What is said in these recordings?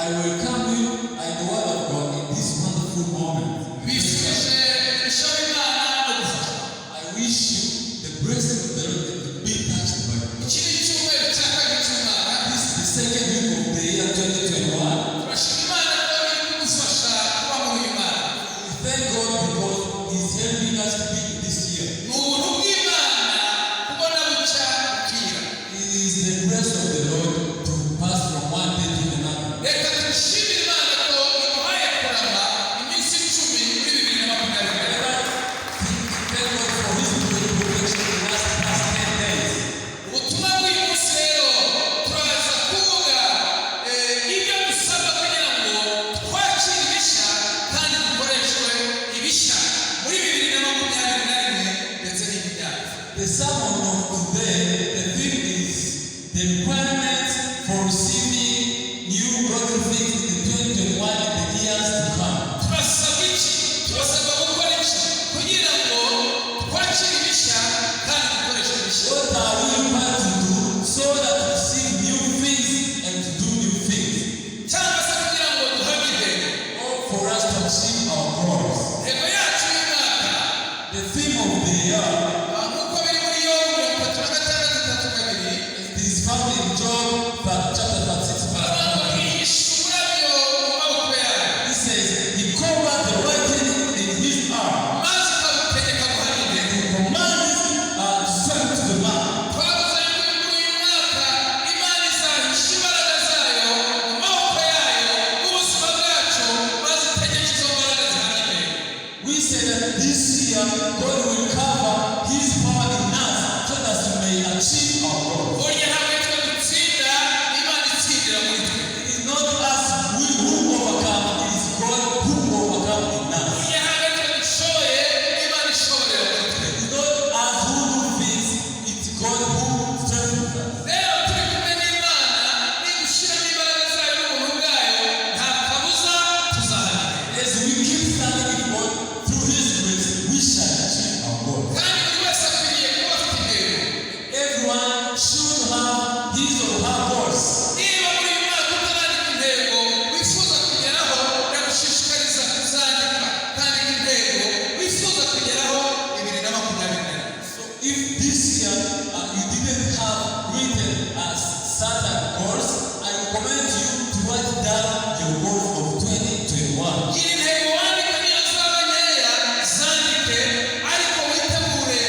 I welcome you in the word of God in this wonderful moment. Mbifurije umugisha w'Imana no gufasha. I wish you the blessing of the Lord and to be touched by God. Iki ni icyumweru cya kabiri cy'umwaka. This is the second week of the year 2021. Turashima Imana ko iri kudufasha kuba muri uyu mwaka. We thank God because He's helping us to be in this year. Ni ubuntu bw'Imana kubona bucya bukira. It is the grace of the Lord to pass from one day to another. Reka dushimire Imana ko iduhaye kurama iminsi 10 muri 2021. Thank God for His protection in the last past 10 days. Ubutumwa bw'uyu munsi rero turaza kuvuga ibyo dusabwa kugira ngo twakire ibishya kandi dukoreshwe ibishya muri 2021 ndetse n'indi myaka. The sermon of today, the theme is the requirements for receiving new godly things in the 2021 and the years to come. Turasabwa iki? Turasabwa gukora iki kugira ngo twakire ibishya kandi dukoreshe ibishya? What are we required to do so that we receive new things and to do new things? Cyangwa se kugira ngo duhamye intego. Or for us to achieve our goals. Intego yacu y'umwaka, The theme of the year nk'uko biri muri Yobu 36:32, is found in Job chapter 36, verse baravuga ngo 1. Ihisha umurabyo mu maboko yayo, He says, He covered the lightning in his arm. Maze ikabutegeka guhamya intego. He commands to strike to the mark. Twavuze yuko muri uyu mwaka Imana izahisha imbaraga zayo mu maboko yayo mu buzima bwacu, maze itegeke izo mbaraga zihamya intego. We say that this year God will cover His power in us so that we may achieve our goals. Burya ntabwo ari twe dutsinda, Imana itsindira muri twe. It is not us who overcome, it is God who overcome in us. Burya ntabwo ari twe dushoboye, Imana ishoborera muri twe. It is not us who do things, it's God who strengthens us. Rero turi kumwe n'Imana, nidushyiramo imbaraga zayo n'ubuntu bwayo, nta kabuza tuzahamya. As we keep standing with God through His grace, we shall achieve our goals. Kandi buri wese akwiriye kuba afite intego. Everyone should have his or her goals. Niba muri uyu mwaka utarandika intego wifuza kugeraho, ndagushishikariza kuzandika kandika intego wifuza kugeraho 2021. So if this year you didn't have written certain goals, I recommend you to write down your goals of 2021. Gira intego wandika, niyo zaba nkeya zandike, ariko witegure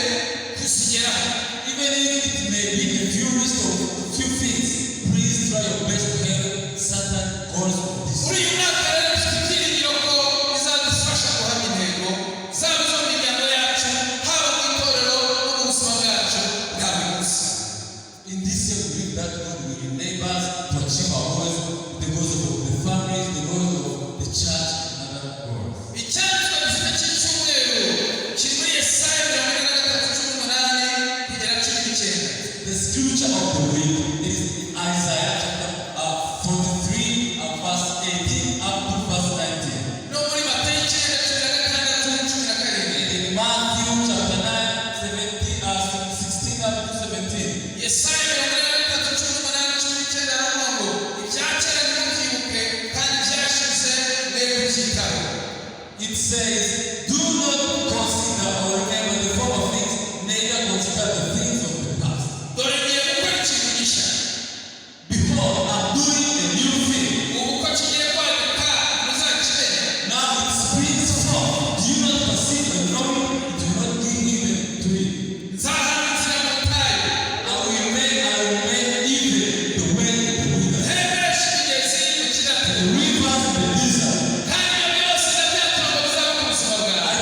kuzigeraho. Even if it may be a few list of few things, please try your best to have certain goals of this Muri year. uyu mwaka rero dufite ibyiringiro ko bizadufasha guhamya intego, zaba izo mu miryango yacu, haba mu itorero no mu buzima bwacu bwa buri munsi. In this year, we believe that God will enable us to achieve our goals, the goals of the families, the goals of the church, and other goals. Icyanditswe dufite cy'icyumweru kiri muri Yesaya 43:18 kugera 19. The scripture of the week is in Isaiah chapter 43, verse 18 up to verse 19. No muri Matayo 9:16 17. And in Matthew chapter 9, 17, 16 up to 17. Yesaya 43:18 19 aravuga ngo ibya kera ntimubyibuke kandi ibyashize mwe kubyitaho. It says, "Do not consider or remember the former things, neither consider the things of the past." Dore ngiye gukora ikintu gishya. Behold, I'm doing a new thing. Ubu ko kigiye kwaduka, muzakimenya? Now it springs forth. Do you not perceive and know it? It will not give even to it. Nzahamya inzira mu butayu, I will make even the way in the wilderness, ntembeshe imigezi mu kidatare, the rivers in the desert. Kandi ibyo byose ndabyatura ngo bizabe ku buzima bwawe. I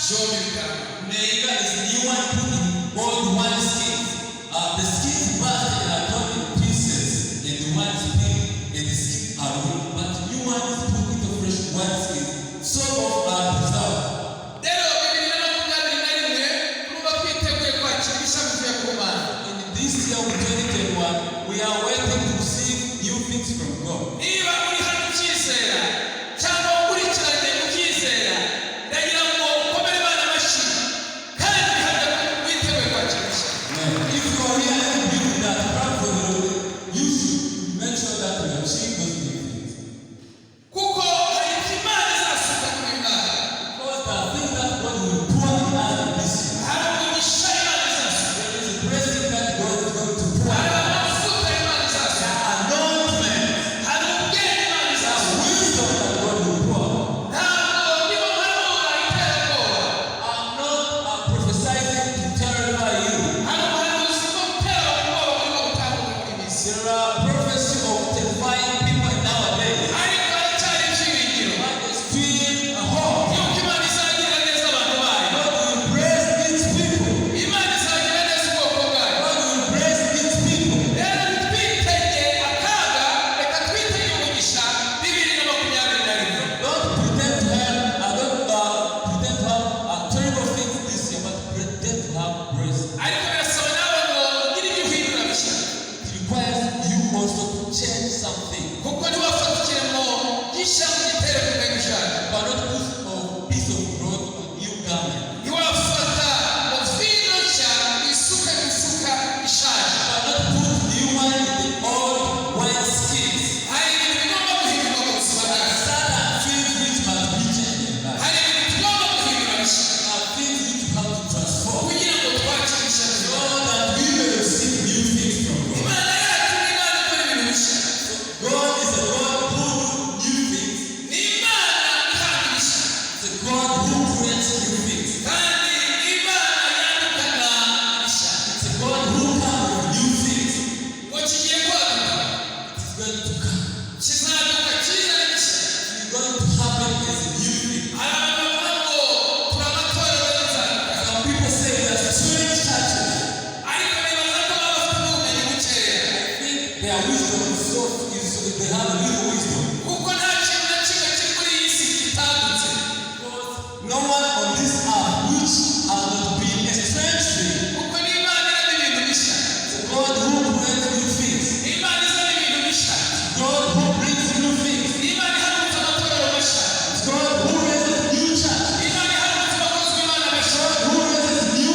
byombi bikarama. Neither is new wine put in old wine skins. The skins burst and are torn in pieces, and the wine spilled, and the skins are ruined. But new wine is put into fresh wine skins, so both are preserved. Rero 2021 turumva twiteguye kwakira ibishya bivuye ku Mana. In this year of 2021, we are waiting to receive new things from God. Niba uri hano ubyizera cyangwa ukurikiranye ubyizera, ndagira ngo ukomere Imana amashyi kandi bihamye ko witeguye kwakira ibishya. Amen. If you are here and believe in that, clap for the Lord. You should make sure that you achieve those new things. Kuko hari ibyo Imana izasuka kuri uyu mwaka. Because the thing that God will pour in us in this year, Hari umugisha Imana izasuka. there is a blessing that God is going to pour. Hari amavuta Imana izasuka. Anointment, Hari ubwenge Imana izasuka. wisdom that God will pour. Ntabwo ndimo mpanura iterabwoba. I'm not prophesying to terrify you. Hari ubuhanuzi bwo gutera ubwoba burimo gutambuka muri iyi minsi. There are prophecy of terrifying people nowadays. Ariko haracyari ibyiringiro But there's still a hope. yuko Imana izagirira neza abantu bayo. God will bless its people. Imana izagirira neza ubwoko bwayo. God will bless its people. Rero ntitwitege akaga, reka twitege umugisha 2021. Don't pretend to have, don't pretend to have terrible things this year, but pretend to have grace. Ariko birasaba nawe ngo ugire ibyo uhindura bishya. It requires you also to change something. Kuko ntiwafata ikiremo gishya ngo ugitere ku mwenda ushaje. You cannot put a piece of cloth on new garment. Ntiwafata ngo vino nshya isuka imifuka ishaje. You cannot put new wine in the old wine skins. Hari ibintu bigomba guhindurwa mu buzima bwacu. Certain things which must be changed in life. Hari ibintu tugomba guhindura bishya There are things which you have to transform kugira ngo twakire ibishya so biva. that we may receive new things from God. Imana yacu ni Imana ikora ibintu bishya. God is a God who do new things. Ni Imana ihanga ibishya. It's a God who creates new things. Kandi ni Imana yandukana ibishya. It's a God who comes with new things. Ngo kigiye kwaduka. It is going to come. Kizaduka kizana ibishya. It is going to happen as a new thing. Hari abantu bavuga ngo turi amatorero y'inzaduka. Some people say we are strange churches. Ariko nibaza ko baba bafite ubumenyi bukeya. I think their wisdom is so is they have a little wisdom. Kuko nta kintu na kimwe kiri muri iyi si kitadutse. Because no one on this earth which has not been a strange thing. Kuko ni Imana irema ibintu bishya. It's a God who creates new things. Ni Imana izana ibintu bishya. God who brings new things. Ni Imana ihagurutsa amatorero mashya. It's God who raises new church. Ni Imana ihagurutsa abakozi b'Imana bashya. God who raises new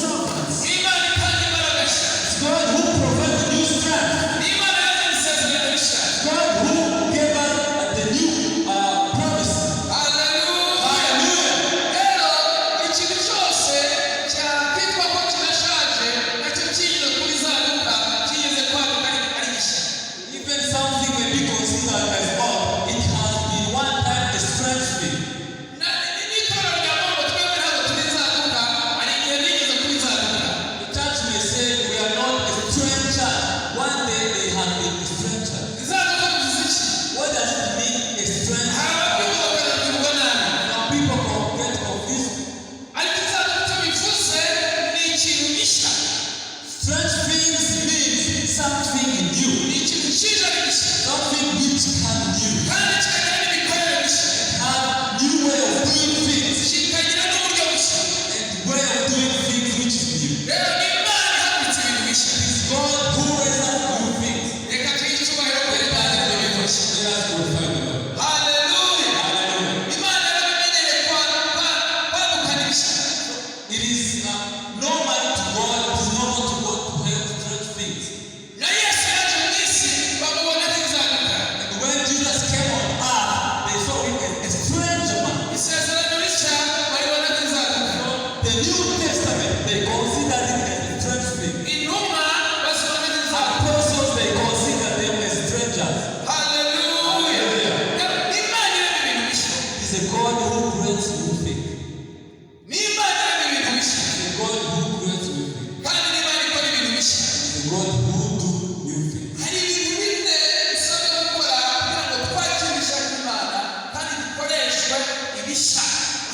servants. Ni Imana itanga imbaraga nshya. It's God who provides new strength. Ni Imana yazanye isezerano rishya. It's God who gave us the new promise. Haleluya. Hallelujah.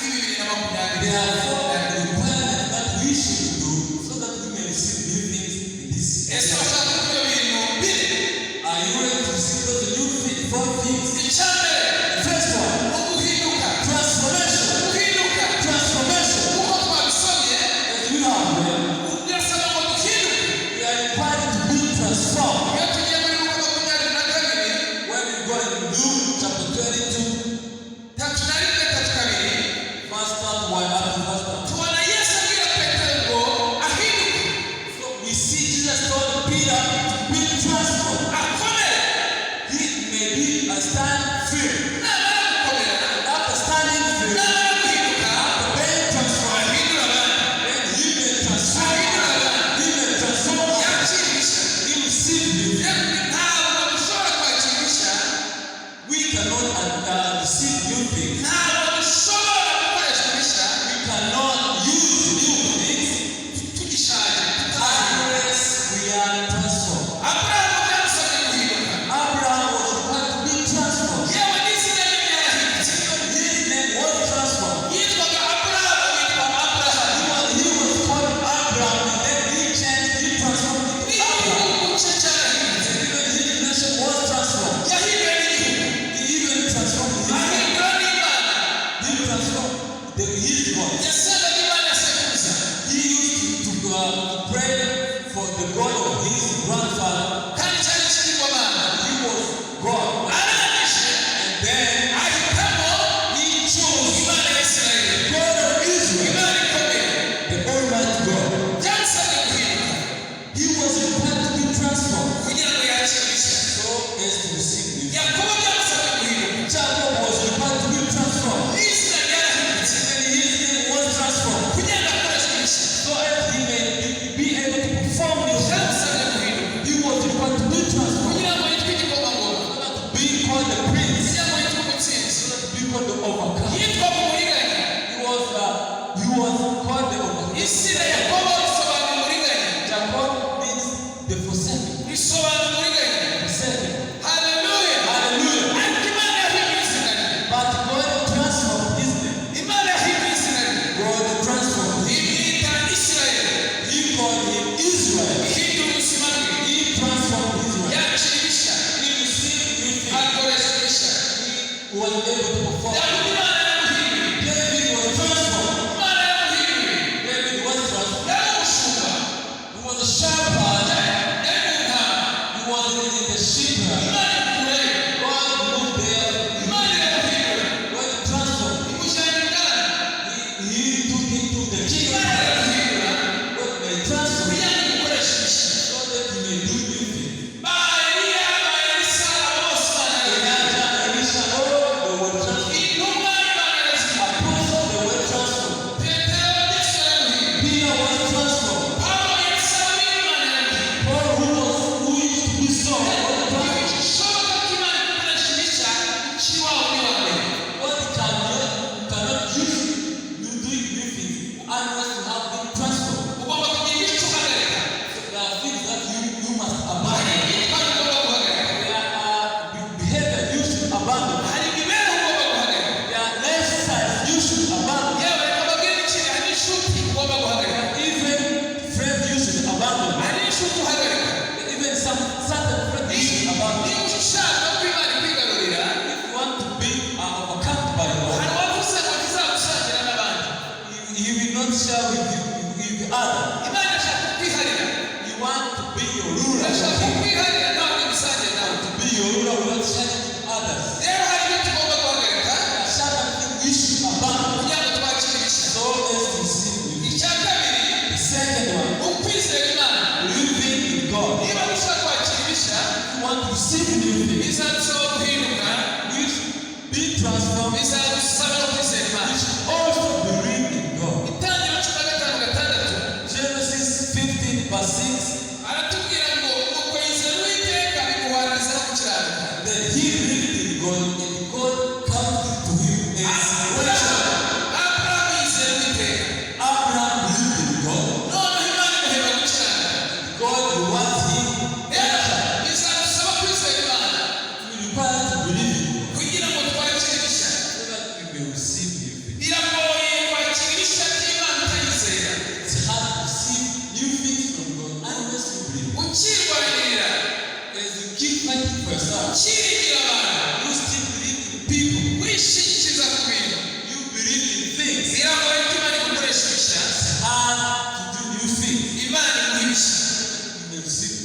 muri 2020. There are four requirements that we should do so that we may receive new things in this Ese year. urashaka ko ibyo bintu bine? Are you ready to receive those new four things? Icya mbere, The first one, ni uguhinduka. transformation. Guhinduka. Transformation. Kuko twabisomye, As we have read, birasaba ngo duhinduke. we are required to be transformed. Iyo tugiye muri Luka 22, When we go in Luke chapter 22, 31, 32, verse 31 up to verse 32. tubona Yesu abwira Petero ngo ahinduke, So we see Jesus told Peter to be transformed. akomere. He may be a stand firm. Namara gukomera, After standing firm, namara guhinduka, after being transformed, ahindura abandi, then he may transform. ahindura abandi, He may transform. yakira ibishya. He receive new. Ntabwo dushobora kwakira ibishya, We cannot receive new things. ntabwo dushobora gukoresha ibishya We cannot use new things tugishaje, tutarahinduka. unless we are transformed. Aburahamu byamusabye guhinduka. Abraham was required to be transformed. Yewe n'izina rye ryarahindutse. His name was transformed. Yitwaga Aburahamu, yitwa Aburahamu. He was called Abraham, and then he changed, he transformed into Abraham. N'igihugu cye cyarahindutse. And even his nation was transformed. Yahinduye n'igihugu, He even transformed his ahindura n'Imana. He transformed his God. Yasengaga Imana ya sekuruza. He used to pray for the God of his grandfather. Kandi cyari ikigirwamana. He was God. Arangije And then ahitamo he chose Imana ya Isirayeli, God of Israel, Imana ikomeye. the Almighty God. Byamusabye guhinduka He was required to be transformed kugira ngo yakire ibishya. so as to receive new. Yakobo byamusabye guhinduka. Jacob was required to be transformed. N'izina ryarahindutse And his name was transformed kugira ngo akoreshe ibishya. so as he may be able to perform new things. Byamusabye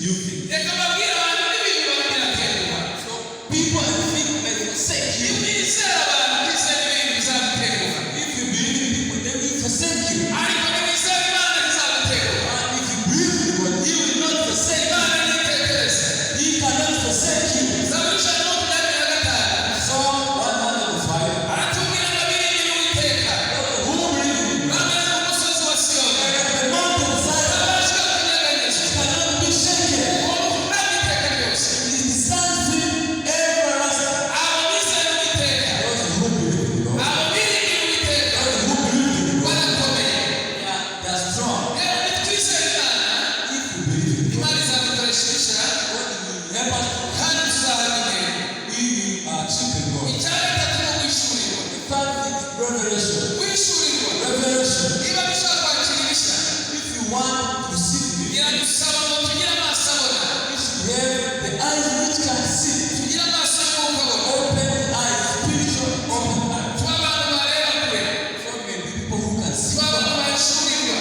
new things. Reka mbabwire, abantu n'ibintu biratenguha. So people and things may forsake you. Niwizera abantu, ukizera ibintu, bizagutenguha. If you believe in people, they will forsake you. Ariko niwizera Imana, ntizagutenguha. But if you believe in God, He will not forsake you. Imana ntitekereza. He cannot forsake you. Zaburi 125. Psalm 105. Aratubwira ngo abiringira Uwiteka Who believe in God? bameze nk'umusozi wa Siyoni, The mountain Zion utabasha kunyeganyezwa, cannot be shaken. uhamye iteka ryose. It stands firm everlasting. Abo bizera Uwiteka, Those who believe in God, abo biringira Uwiteka, those who believe in God, barakomeye. they are strong. Rero nitwizera Imana, If you believe in God, Imana izadukoresha ibishya, God will help us. kandi tuzahabwa intego. We will achieve the goal. Icya gatatu ni uguhishurirwa. The third thing is revelation. Guhishurirwa. Revelation. Niba dushaka kwakira ibishya, If you want to receive me, biradusaba ngo tugire amaso abona, you should have the eyes which can see. tugire amaso y'umwuka abona, Open eyes, spiritual open eyes. tuba abantu bareba kure, So maybe people who can see, tuba abantu bahishurirwa.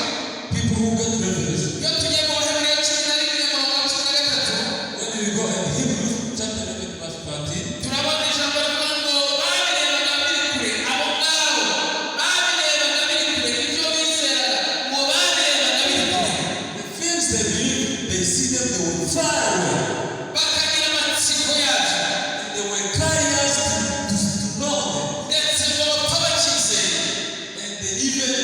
People who get revelation. Iyo tugiye mu Baheburayo 11, umurongo wa 13, When we go in Hebrews chapter 11, verse 13, turabona ijambo rivuga ngo babirebaga biri kure. Abo ngabo babirebaga biri kure, ibyo bizeraga ngo babirebaga biri kure, the things they believe, they see them, they will fly away. Bakagira amatsiko yabyo, And they were curious to know them. Ndetse ngo bapfa bakizeye. And they even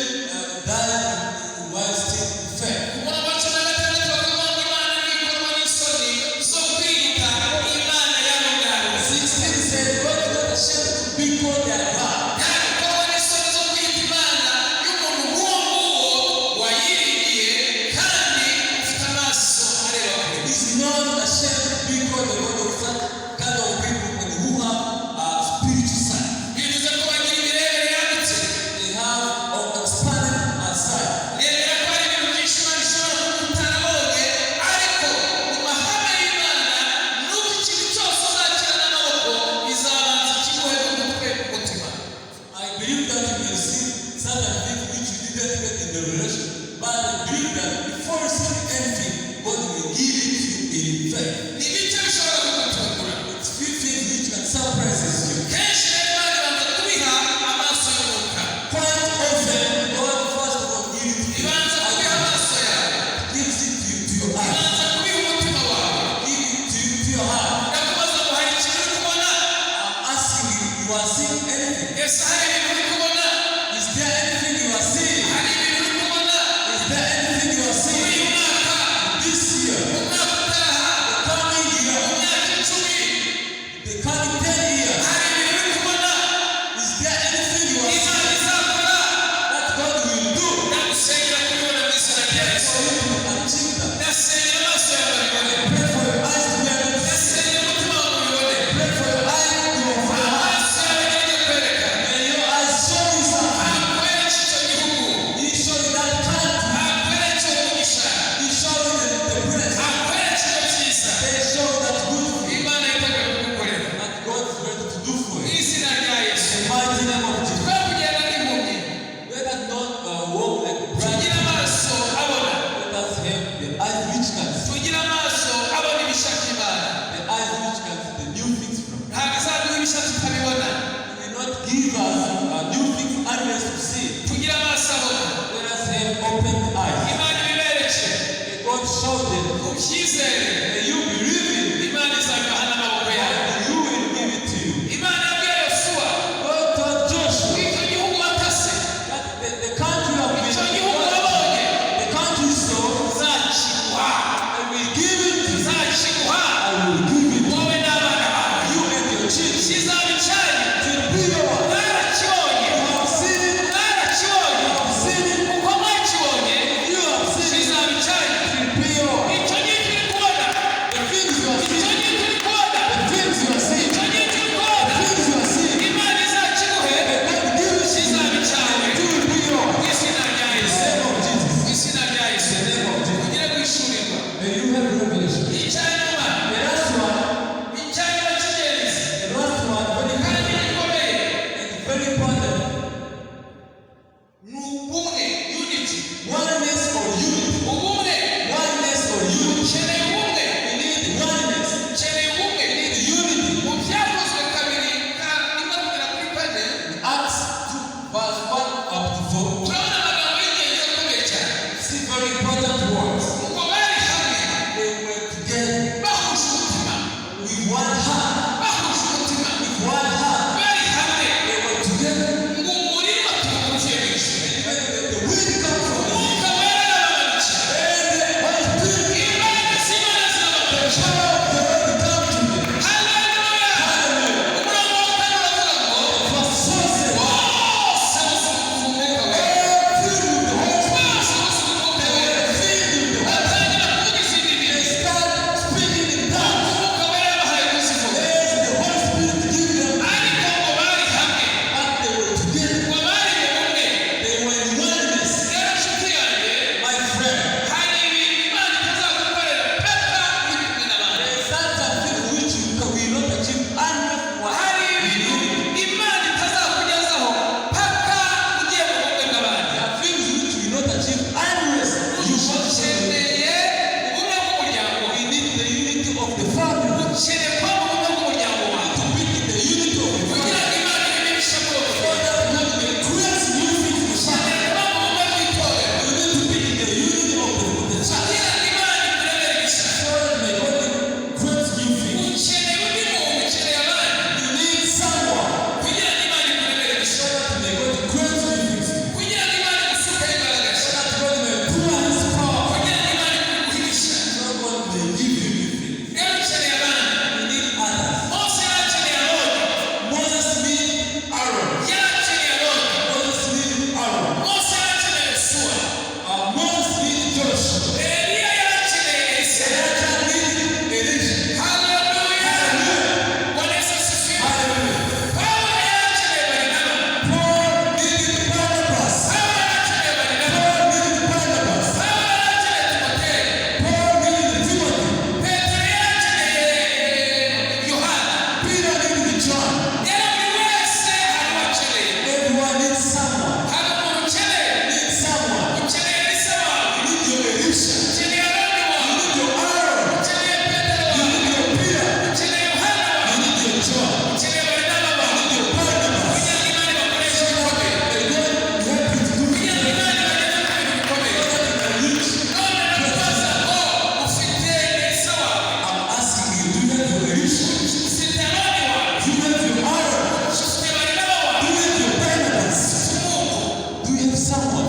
died while still in faith. Umurongo wa 16 bakavuga ngo Imana ntikorwa n'isoni zo kwiyita Imana yabo ngabo. 16 said, God is not ashamed to be called their God. Ntakorwa n'isoni zo kwiyita Imana y'umuntu nk'uwo nguwo wayiringiye kandi ufite amaso areba kure. He's not ashamed to be called the God of such kind of people and who have spiritual sight. Bivuze ko bagira imirebere yagutse. They have expanded sight. Nemera ko hari ibintu byinshi Imana ishobora kuba utarabonye, ariko mu mahame y'Imana nuko ikintu cyose uzakira n'amaboko, izabanza ikiguhe mu mutwe, mu mutima. I believe that you can see certain things which you didn't get in the revelation, but I believe that before receiving anything, God will give it to you in faith. Ni bike bishobora kugutungura. It's few things which can surprise you. Kenshi rero Imana ibanza kubiha amaso y'umwuka. Quite often, God first of all gives it to you. Ibanza kubiha amaso yawe. Gives it to you, to your eyes. Ibanza kubiha umutima wawe. Give it to you, to your heart. Ndakubaza ngo hari ikintu uri kubona? I'm asking you, you are seeing anything? Ese hari ibintu uri kubona? Is there anything you are seeing? Hari ibintu uri kubona Is there anything you are muri seeing? uyu mwaka, This year, umwaka utaha, the coming year, mu myaka 10, the coming 10 years, hari ibintu uri kubona is there anything you are seeing Imana izakora? That God will do Ndagusengera kubibona mu izina rya Yesu. for you to achieve that? Ndasengera amaso yawe abibone. Pray for your eyes to be able to see. Ndasengera umutima wawe ubibone. Pray for your eyes to your heart. Amaso yawe agire kwereka. May your eyes show you something. Akwereke icyo gihugu. He showed you that country. Akwereke uwo mugisha. He showed you the blessing. Akwereke ibyo byiza They show that good thing Imana yiteguye kugukorera. That God is ready to do for Mu you. izina rya Yesu. In the mighty name of Jesus. Twe kugenda nk'impumyi. Let us not walk like blind. Tugire amaso abona. Let us have the eyes which can see. Tugire amaso abona ibishya by'Imana. The eyes which can see the new things from God. Ntabwo izaduha ibishya tutabibona. He will not give us new things unless we see. Tugire amaso abona. Let us have open eyes. Imana ibibereke. May God show them. Ubyizere. May you believe it. Imana izabibaha n'amaboko yawe. And you will give it to you. Imana yabwiye Yosuwa, God told Joshua icyo gihugu watase, that the country of icyo gihugu wabonye, the country saw, nzakiguha. I will give it to you. Nzakiguha I will give it to wowe n'abana bawe. you and your children. Kizaba icyanyu. It will be yours. Mwarakibonye. You have seen it. Mwarakibonye. You have seen it. Uko mwakibonye, You have seen it. kizaba icyanyu. It will be yours. Icyo ngicyo uri kubona, The things someone.